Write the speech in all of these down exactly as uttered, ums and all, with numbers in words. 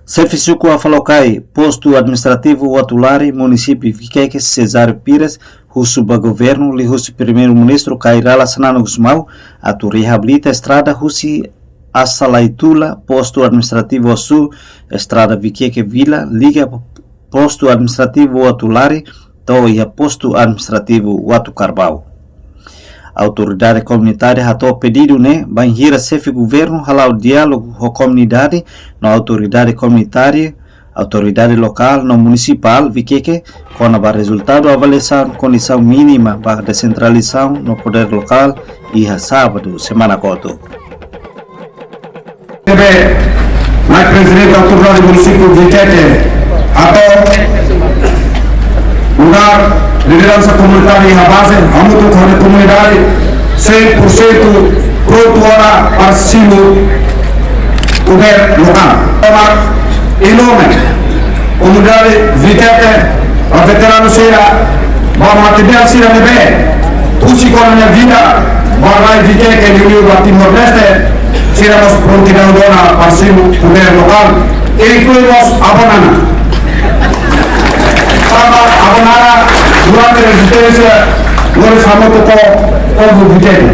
Xefe suku Afalokai, Postu Administrativu Uatulari, Munisípiu Viqueque, Cesário Pires, husu ba governu liuhusi Primeiru-Ministru Kay Rala Xanana Gusmão atu reabilita estrada husi Asalaitula, Postu Administrativu Osu, estrada Viqueque Vila, liga Postu Administrativu Uatulari to'o iha Postu Administrativu Uatucarbau. Autoridade komunitária hato'o pedidu ne'e bainhira xefe governu hala'o diálogu ho komunidade no autoridade komunitária, autoridade lokál no munisipál Viqueque, kona-ba rezultadu avaliasaun kondisaun mínima ba desentralizasaun no podér lokál iha sábadu semana kotuk. Ne'ebé, mai Prezidente Autoridade Munisípiu Viqueque, atu nu'udar lideransa komunitária iha baze, hamutuk ho komunidade, cem por cento prontu ona para simu podér lokál. Toma inome, komunidade Viqueque, ba veteranu sira, ba materiál sira ne'ebé husik ona nia vida ba rai Viqueque, liuliu ba Timor-Leste, sira mós prontidaun dona para simu podér lokál, inklui mós avó Nana. Tanba avó Nana durante rezisténsia, lori hamutuk ho povu Viqueque.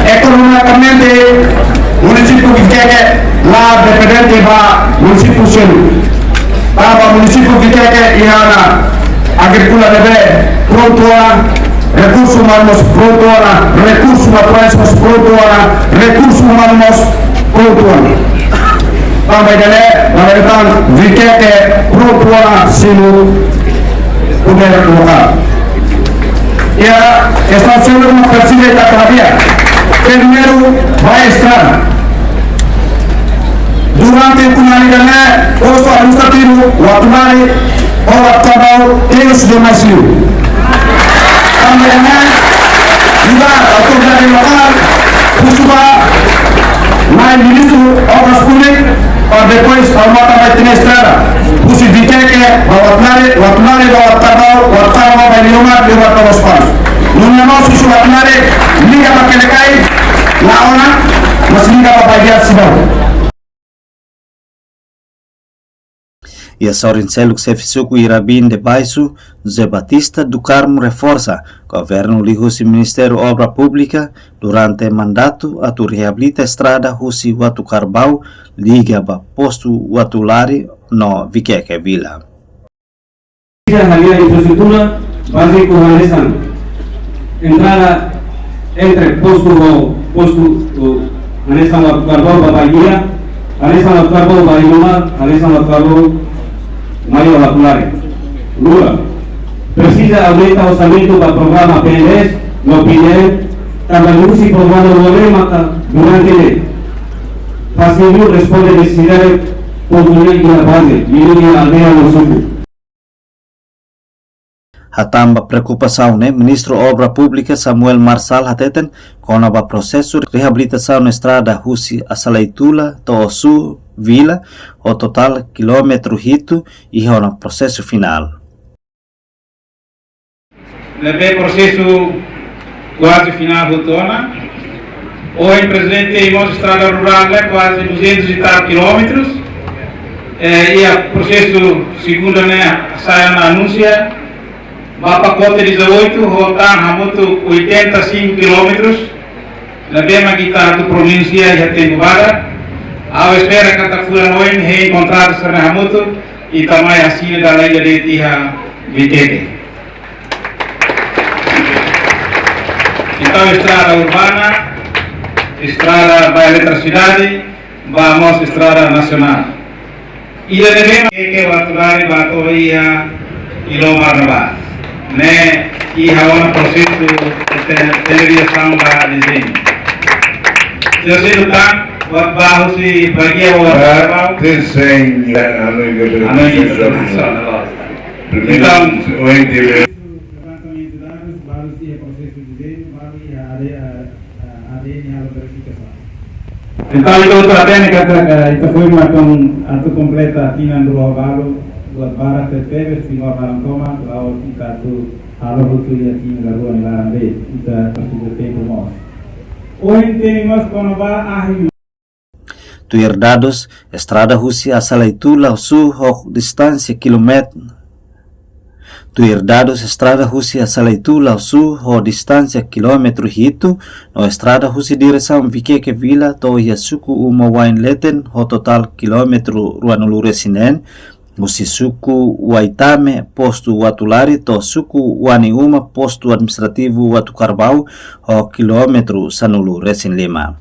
Ekonomikamente, munisípiu Viqueque la dependente ba munisípiu seluk. Tanba munisípiu Viqueque iha ona agríkola ne'ebé prontu ona, rekursu umanu mós prontu ona, rekursu naturais mós prontu ona, rekursu umanu mós prontu ona. Tanba ida-ne'e, la dependente Viqueque prontu ona simu podér lokál. Iha kestaun seluk mak presiza ita haree. Primeiru, ba estrada. Durante ukun-an ida-ne'e, postu administrativu Uatulari ho Uatucarbau terus demais liu. Tanba ne'e, juga autoridade lokál, husu ba Nai Ministru Obras Públikas, para depois aumenta mai tiha estrada husi Viqueque ba Uatulari, Uatulari ba Uatucarbau, Uatucarbau ba Liomar, Liomar ba Lospalos. Nune'e mós husu Uatulari, liga ba Quelicai, la ona, mas liga ba Baguiar Cibao. Iha sorin seluk, xefe suku Irabin de Baixo, José Batista do Carmo, reforsa governu liuhusi Ministériu Obra Públika durante mandatu atu reabilita estrada husi Uatucarbau liga ba postu Uatulari no Viqueque Vila. Presiza hadi'a infraestrutura báziku hanesan entrada entre postu ho postu, hanesan Uatucarbau ba Baguiar, hanesan Uatucarbau ba Liomar, hanesan Uatucarbau mai Uatulari. Rua, presiza aumenta orsamentu ba programa P N D S no P N L, tanba liuhusi programa rua ne'e maka durante ne'e fasil responde nesesidade povu nian iha baze, liuliu iha aldeia no suku. Hatán ba preokupasaun ne'e, Ministru Obra Públika Samuel Marçal hateten kona-ba prosesu reabilitasaun estrada husi Asalaitula to'o Osu Vila, ho totál kilómetru hitu, iha ona prosesu finál. Ne'ebé prosesu kuaze finál hotu ona. Ohin, Prezidente, mós estrada rurál ne'e kuaze duzentos e tal quilómetros. Eh, iha prosesu segunda ne'e sai ona anúnsia, ba pakote dezoito, ho tan hamutuk oitenta e cinco quilómetros. Ne'ebé mak ita atu pronúnsia iha tempu badak. Ha'u espera katak fulan oin hein kontratu sira-ne'e hamutuk, ita mai asina dala ida de'it iha Viqueque. Entaun, estrada urbana, estrada ba eletrisidade, ba mós estrada nasionál. Ida ne'ebé mak Viqueque, Uatulari ba to'o iha Liomar ne'ebá. Ne'e iha ona prosesu de finalizasaun ba dezeñu. Sira seluk tan, buat ba husi Baguiar, buat ba, ba dezeñu. Anu ida, anu ida. Primeiru, entaun, ohin tive levantamentu dadus, baru iha prosesu dezeñu, baru iha A D, eh, eh, A D N halo verifikasaun. Entaun, ita hotu hatene katak, eh, ita foin matan atu kompleta tinan rua balu, buat barak tebetebes, simu balu tomak, la'ós ita atu halo hotu iha tinan rua nia laran de'it, ita presiza tempu mós. Ohin temi mós kona-ba ahi. Tuir dadus, estrada husi Assalaitu Lausu ho distánsia kilométru. Tuir dadus, estrada husi Assalaitu Lausu ho distánsia kilómetru hitu, no estrada husi diresaun Viqueque Vila to'o iha suku uma wain leten ho totál kilómetru ruanulu-resin-neen, husi suku Waitame, postu Watulari, to'o suku Waniuma, postu administrativu Watukarvau, ho kilómetru sanulu-resin-lima.